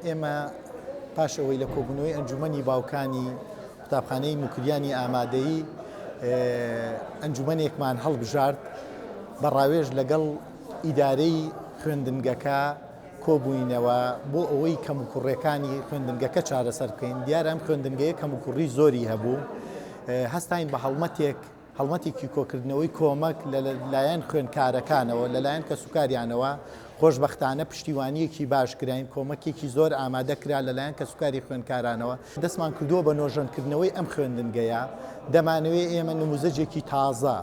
ئێمە پاش ئەوەی لە کۆبوونەوەی ئەنجومەنی باوکانی قوتابخانەی موکریانی ئامادەیی ئەنجومەنێکمان هەڵبژارد بە ڕاوێژ لەگەڵ ئیدارەی خوێندنگەکە کۆبووینەوە بۆ ئەوەی کەموکوڕیەکانی خوێندنگەکە چارەسەر بکەین دیارە ئەم خوێندنگەیە کەموکوڕی زۆری هەبوو هەستاین بە هەڵمەتێک هەڵمەتێکی کۆکردنەوەی کۆمەک لە لایەن خوێندکارەکانەوە لەلایەن کەسوکاریانەوە خۆشبەختانە پشتیوانیەکی باش کراین کۆمەکێکی زۆر ئامادە کرا لەلایەن کەسوکاری خوێندکارانەوە دەستمان کردووە بە نۆژەنکردنەوەی ئەم خوێندنگەیە دەمانەوێت ئێمە نموزەجێکی تازە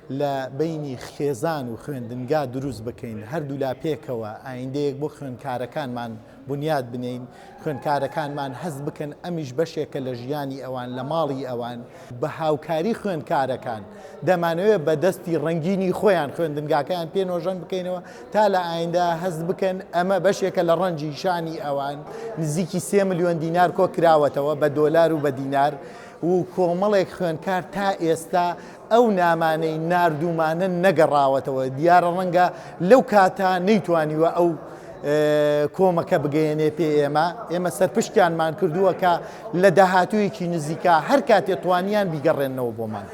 لە بەینی خێزان و خوێندنگا دروست بکەین، هەردوولا پێکەوە ئایندەیەک بۆ خوێندکارەکانمان بونیاد بنێین، خوێندکارەکانمان هەست بکەن ئەمیش بەشێکە لە ژیانی ئەوان، لە ماڵی ئەوان، بە هاوکاری خوێندکارەکان دەمانەوێت بە دەستی ڕەنگینی خۆیان خوێندنگاکەیان پێ نۆژەن بکەینەوە تا لە ئایندە هەست بکەن ئەمە بەشێکە لە ڕەنجی شانی ئەوان. نزیکی سێ ملیۆن دینار کۆکراوەتەوە بە دۆلار و بە دینار و کۆمەڵێک خوێندکار تا ئێستا ئەو نامانەی ناردوومانە نەگەڕاوەتەوە، دیارە ڕەنگە لەو کاتە نەیتوانیوە ئەو کۆمەکە بگەیەنێ پێ ئێمە، ئێمە سەرپشکیانمان کردووە کە لە داهاتوویەکی نزیکا هەر کاتێ توانیان بیگەڕێننەوە بۆمان.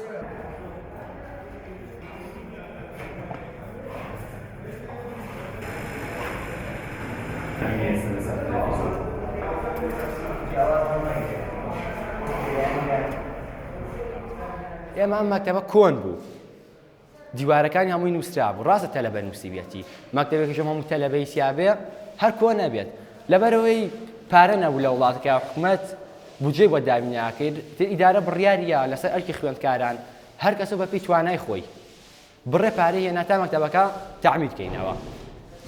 ئێمە ئەم مەکتەبە کۆن بوو دیوارەکانی هەمووی نووسرا بوو ڕاستە تەلەبە نووسیویەتی مەکتەبێکیشم هەموو تەلەبەی تیابێ هەر کۆ نەبێت لەبەرەوەی پارە نەبوو لە وڵاتەکە حکومەت بودجەی بۆ دابین ناکرد تر ئیدارە بڕیاریە لەسەر ئەرکی خوێندکاران هەر کەسە بەپێی توانای خۆی بڕێ پارەی هێنا تا مەکتەبەکە تەعمیر کەینەوە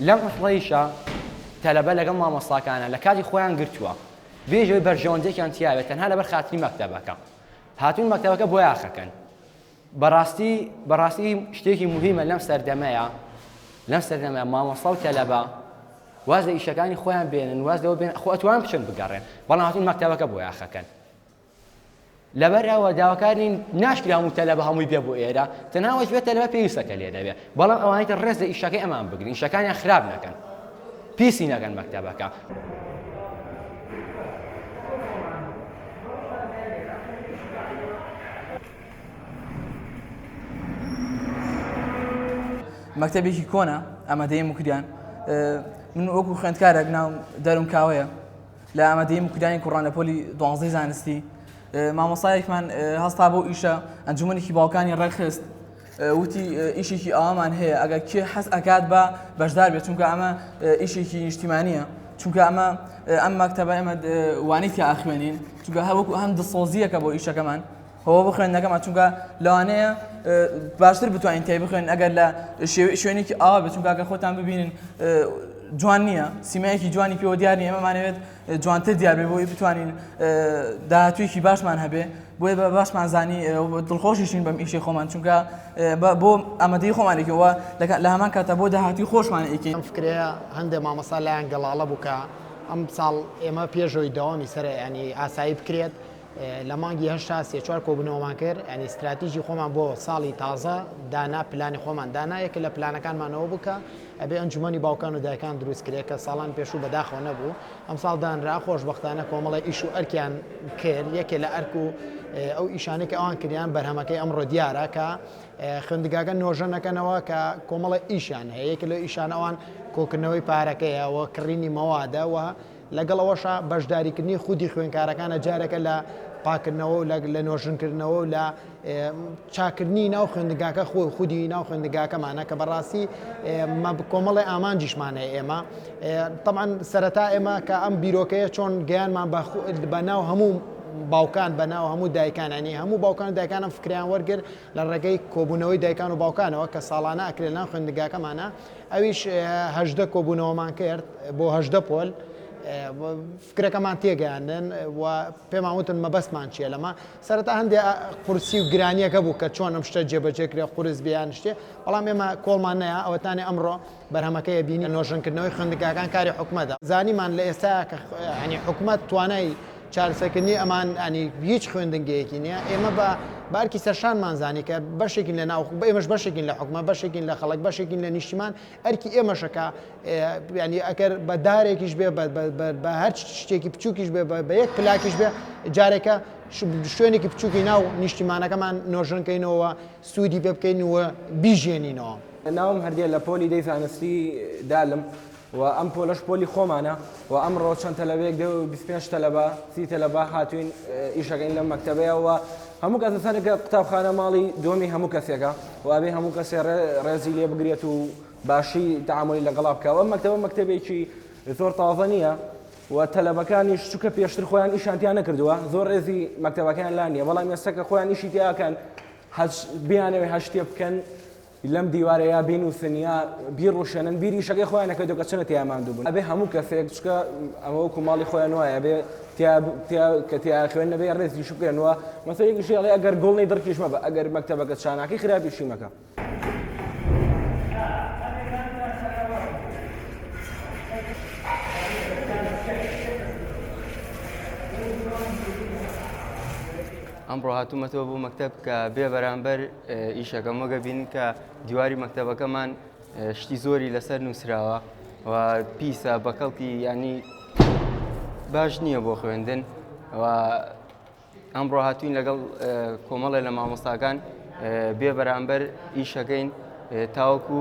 لەم عوتڵەیشا تەلەبە لەگەڵ مامۆستاکانە لە کاتی خۆیان گرتووە بێژەوەی بەرژەوەندێکیان تیاوێت تەنها لەبەر خاتری مەکتەبەکە هاتوون مەکتەبەکە بۆیاخەکەن بەڕاستی بەڕاستی شتێکی مهمە لەم سەردەمەیە لەم سەردەمە مامۆستا و تەلەبە واز لە ئیشەکانی خۆیان بێنن واز لەوە بێن خۆ ئەتوان بچن بگەڕێن بەڵام هاتوون مەکتەبەکە بۆیاخەکەن لەبەر ئەوە داواکار نین ناشکرا هەموو تەلەبە هەمووی بێ بۆ ئێرە تەنها وەجبێ تەلەبە پێویستە کە لێرە بێ بەڵام ئەوانەی تر ڕێز لە ئیشەکەی ئەمان بگرن ئیشەکانیان خراپ نەکەن پیسی نەکەن مەکتەبەکە. مەکتەبێکی کۆنە ئامادەی موکریان من وەکو خوێندکارێک ناوم دەروم کاوەیە لە ئامادەیی موکریانی کوڕان لە پۆلی دوانزەی زانستی مامۆستایەکمان هەستا بەو ئیشە ئەنجومەنێکی باوکانی ڕێکخست وتی ئیشێکی ئاوامان هەیە ئەگەر کێ حەز ئەکات بە بەشدار بێت چونکە ئەمە ئیشێکی نیشتیمانیە چونکە ئەمە ئەم مەکتەبە ئێمە وانەی تیا ئەخوێنین چونکە هەوەکو هەم دڵسۆزیەکە بۆ ئیشەکەمان هەوە بۆ خوێندنەکەمان چونکە لەوانەیە باشتر بتوانین تای بخوێن ئەگەر لە شوێنێکی ئاوا بێت چونکە ئەگەر خۆتان ببینن جوان نییە سیمایەکی جوانی پێوە دیار نییە ئێمەمانەوێت جوانتر دیار بێ بۆی بتوانین داهاتوویەکی باشمان هەبێ بۆیە بە باشمان زانی دڵخۆشیشین بەم ئیشەی خۆمان چونکە بۆ ئامادەی خۆمانێکەوە لە هەمان کاتە بۆ داهاتووی خۆشمان ئیکەین ئەم فکرەیە هەندێک مامۆستا لایان گەڵاڵە بوو کە ئەم ساڵ ئێمە پێشەوەی دەوامی سەر ینی ئاسایی بکرێت لە مانگی هەشتا سێ چوار کۆبوونەوەمان کرد ینی ستراتیژی خۆمان بۆ ساڵی تازە دانا پلانی خۆمان دانا یەکە لە پلانەکانمانەوە بوو کە ئەبێ ئەنجومەنی باوکان و دایکان دروست کرێ کە ساڵان پێشوو بەداخەوە نەبوو ئەمساڵ دانرا خۆشبەختانە کۆمەڵێ ئیش و ئەرکیان کرد یەکێ لە ئەرک و ئەو ئیشانەی کە ئەوان کردیان بەرهەمەکەی ئەمڕۆ دیارە کە خوێندگاکە نۆژە نەکەنەوە کە کۆمەڵە ئیشیان هەیە یەکێ لەو ئیشان ئەوان کۆکردنەوەی پارەکەیە و کڕینی مەوادە و لەگەڵ ئەوەشا بەشداریکردنی خودی خوێندکارەکانە جارێکە لە پاکردنەوە و لە نۆژنکردنەوە و لە چاکردنی ناو خوێندنگاکە خۆ خودی ناو خوێندنگاکەمانە کە بەڕاستی کۆمەڵی ئامانجیشمان هەیە ئێمە طبعا سەرەتا ئێمە کە ئەم بیرۆکەیە چۆن گەیانمان بە ناو هەموو باوکان بە ناو هەموو دایکان ینی هەموو باوکان دایکانم فکریان وەرگر لە ڕێگەی کۆبوونەوەی دایکان و باوکانەوە کە ساڵانە ئەکرێت لەناو خوێندنگاکەمانە ئەویش 18 کۆبوونەوەمان کرد بۆ 18 پۆل. فکرەکەمان تێگەیاندن و پێمان وتن مەبەستمان چییە لەمە. سەرەتا هەندێ قورسی و گرانیەکە بوو کە چۆن ئەم شتە جێبەجێ کرێ قورس بێ یان شتێ، بەڵام ئێمە کۆڵمان نەیا، ئەوەتانێ ئەمڕۆ بەرهەمەکەی ئەبینین. نۆژەنکردنەوەی خوێندنگاکان کاری حکومەتە، زانیمان لە ئێستایا کە یانی حکومەت توانای چارەسەرکردنی ئەمان یانی هیچ خوێندنگەیەکی نییە، ئێمە بە بە ئەرکی سەرشانمان زانی کە بەشێکین لە ناو ئێمەش بەشێکین لە حکومەت، بەشێکین لە خەڵک، بەشێکین لە نیشتیمان، ئەرکی ئێمەشە کە یانی ئەگەر بە دارێکیش بێ بە هەر شتێکی بچووکیش بێ بە یەک پلاکیش بێ جارێکە شوێنێکی بچووکی ناو نیشتیمانەکەمان نۆژەنکەینەوە سوودی پێ بکەین و بیژێنینەوە. ناوم هەردیە لە پۆلی دەی زانستی دالم و ئەم پۆلەش پۆلی خۆمانە و ئەمڕۆ چەند تەلەبەیەک دە و 25 تەلەبە 30 تەلەبە هاتوین ئیشەکەین لەم مەکتەبەیە و هەموو کەس لەسەر کە قوتابخانە ماڵی دووەمی هەموو کەسێکە و ئەبێ هەموو کەسێ ڕێزی لێ بگرێت و باشی تەعامولی لەگەڵا بکا و ئەم مەکتەبە مەکتەبێکی زۆر تازە نییە و تەلەبەکانیش چونکە پێشتر خۆیان ئیشیان تیا نەکردووە زۆر ڕێزی مەکتەبەکەیان لا نییە بەڵام ئێستا کە خۆیان ئیشی تیاکەن هەچ بیانەوێ هەر شتێ بکەن لەم دیوارە یا بینوسن یا بیڕوشێنن بیر ئیشەکەی خۆیان نەکەیتەوە کە چەنە تیا ماندوو بوون ئەبێ هەموو کەسێک چکە ئەمە وەکو ماڵی خۆیان وایە ئەبێ تیا تیا کە تیا خوێن نەبێ ڕێزیش بکەن و مەسەلەیەکیش ئەڵێ ئەگەر گوڵ نەی دڕکیش مەبە ئەگەر مەکتەبەکە چاناکەی خراپیشی مەکە. ئەمڕۆ هاتوومەتەوە بۆ مەکتەب کە بێ بەرامبەر ئیشەکەم وەگە بین کە دیواری مەکتەبەکەمان شتی زۆری لەسەر نووسراوە و پیسە بە کەڵکی ینی باش نییە بۆ خوێندن و ئەمڕۆ هاتوین لەگەڵ کۆمەڵێ لە مامۆستاکان بێ بەرامبەر ئیشەکەین تاوەکو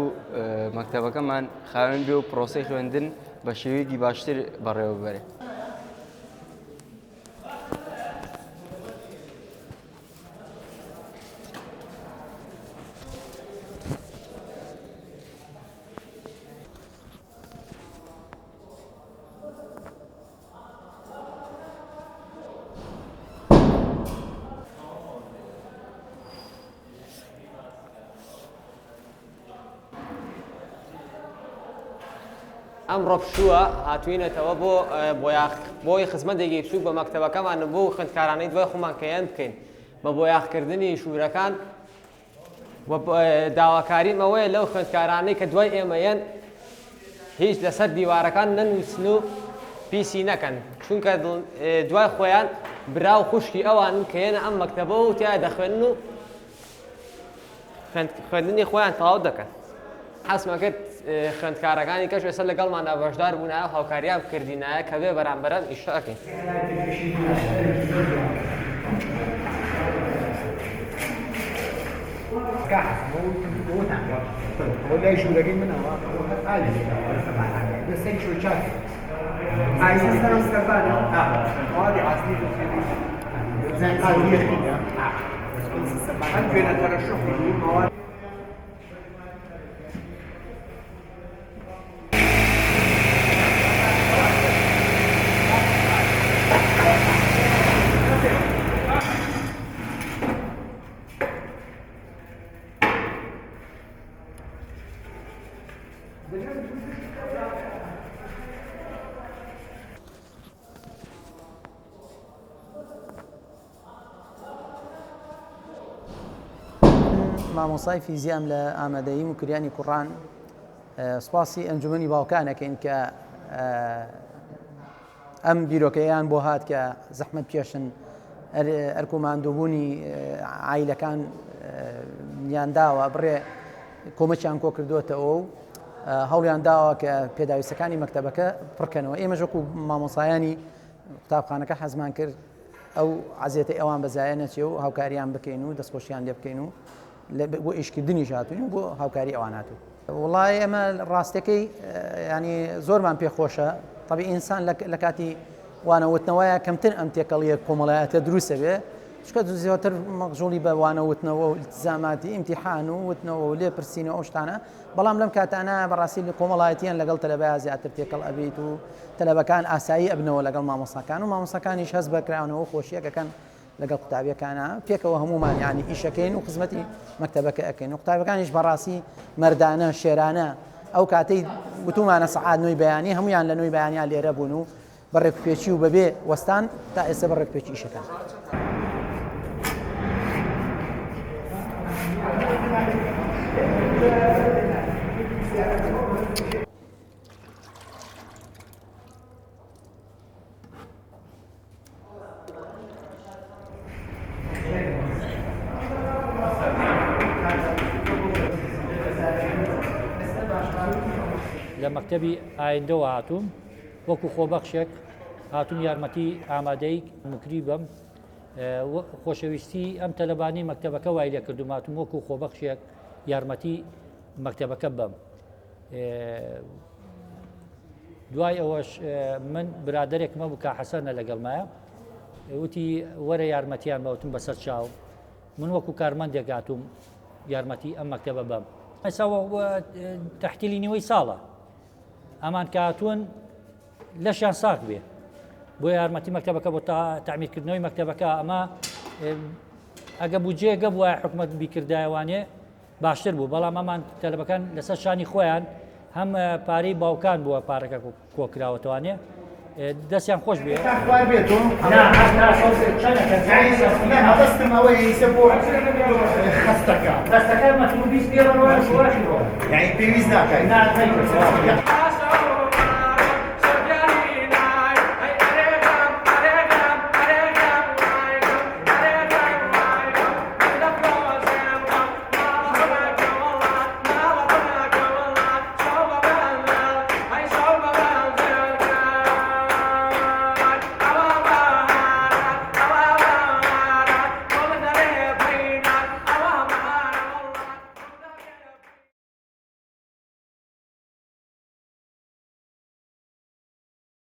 مەکتەبەکەمان خاوێن بێ و پرۆسی خوێندن بە شێوەیەکی باشتر بەڕێوە بەرێ. ئەمڕۆ پشووە هاتوینەتەوە بۆ بۆیاخ بۆی خزمەتێکی بچووک بە مەکتەبەکەمان و بۆ خوێندکارانەی دوای خۆمان کەیان بکەین بە بۆیاخکردنی ژوورەکان و داواکاریم ئەوەیە لەو خوێندکارانەی کە دوای ئێمە یەن هیچ لەسەر دیوارەکان نەنووسن و پیسی نەکەن چونکە دوای خۆیان برا و خوشکی ئەوانن کە یەنە ئەم مەکتەبە و تیا دەخوێنن و خوێندنی خۆیان تەواو دەکەن. حەزمان کرد خوێندکارەکانی کەش ئێستا لەگەڵماندا بەشدار بوونایە و هاوکاریان بکردینایە کە بێ بەرامبەر ئەم ئیشە ئەکەین. مامۆسای فیزیام لە ئامادەیی موکریانی کوڕان سوپاسی ئەنجومەنی باوکان ئەکەین کە ئەم بیرۆکەیان بۆ هات کە زەحمەت بکێشن ئەرک و ماندووبوونی عایلەکان یان داوە بڕێ کۆمەکیان کۆ کردوێتەوە و هەوڵیان داوە کە پێداویستەکانی مەکتەبەکە پڕکەنەوە ئێمە ژەکو مامۆسایانی قوتابخانەکە حەزمان کرد ئەو عەزێتەی ئەوان بە زایە نەچێ و هاوکاریان بکەین و دەستخۆشیان لێ بکەین و بۆ ئیشکردنیش هاتوین و بۆ هاوکاری ئەوان هاتوو. وڵای ئێمە ڕاستەکەی ینی زۆرمان پێخۆشە طبی ئینسان لە کاتی وانەوتنەوەیە کەمتر ئەم تێکەڵیە کۆمەڵایەتە دروستە بێ چکە زیاتر مەغژوڵی بە وانەوتنەوە و التزاماتی ئیمتیحان و وتنەوە و لێپرسینەوە ئەو شتانە بەڵام لەم کاتانە بەڕاستی لە کۆمەڵایەتیان لەگەڵ تەلەبەیا زیاتر تێکەڵ ئەبیت و تەلەبەکان ئاسایی ئەبنەوە لەگەڵ مامۆستاکان و مامۆستاکانیش هەست بە کراونەوە و خۆشیەک ئەکەن لەگەڵ قوتابیەکانە پێکەوە هەمومان یعنی ئیشەکەین و خزمەتی مەکتەبەکە ئەکەین و قوتابەکانیش بەڕاستی مەردانە شێرانە ئەو کاتەی وتومانە سەعات نۆی بەیانی هەمویان لە نۆی بەیانیان لێرە بوون و بە ڕێکوپێکی و بەبێ وەستان تا ئێستا بە ڕێکوپێکی ئیشەکان. لە مەکتەبی ئایندەوە هاتووم وەکو خۆبەخشێک هاتووم یارمەتی ئامادەی مکری بم خۆشەویستی ئەم تەلەبانی مەکتەبەکە وای لێ کردووم هاتووم وەکو خۆبەخشێک یارمەتی مەکتەبەکە بم دوای ئەوەش من برادێکمە بوو کا حەسەنە لەگەڵمایە وتی وەرە یارمەتیان بەوتم بەسەر چاو من وەکو کارمەندێک هاتووم یارمەتی ئەم مەکتەبە بەم ئێستا تەحتیلی نیوەی ساڵە ئەمان کە هاتوون لەشیان ساغ بێ بۆ یارمەتی مەکتەبەکە بۆ تعمیرکردنەوەی مەکتەبەکە ئەمە ئەگە بودجەیەکە بووە حکومت بیکردایوانێ باشتر بوو بەڵام ئەمان تەلەبەکان لەسەر شانی خۆیان هەم پارەی باوکان بووە پارەکە کۆکراوەتوانێ دەستیان خۆش بێ مەبەستم ئەوەیە ئیسە بۆ خەستەکە خەستەکە مەتر و 20 پێ بڕوا یعنی پێویست ناکات.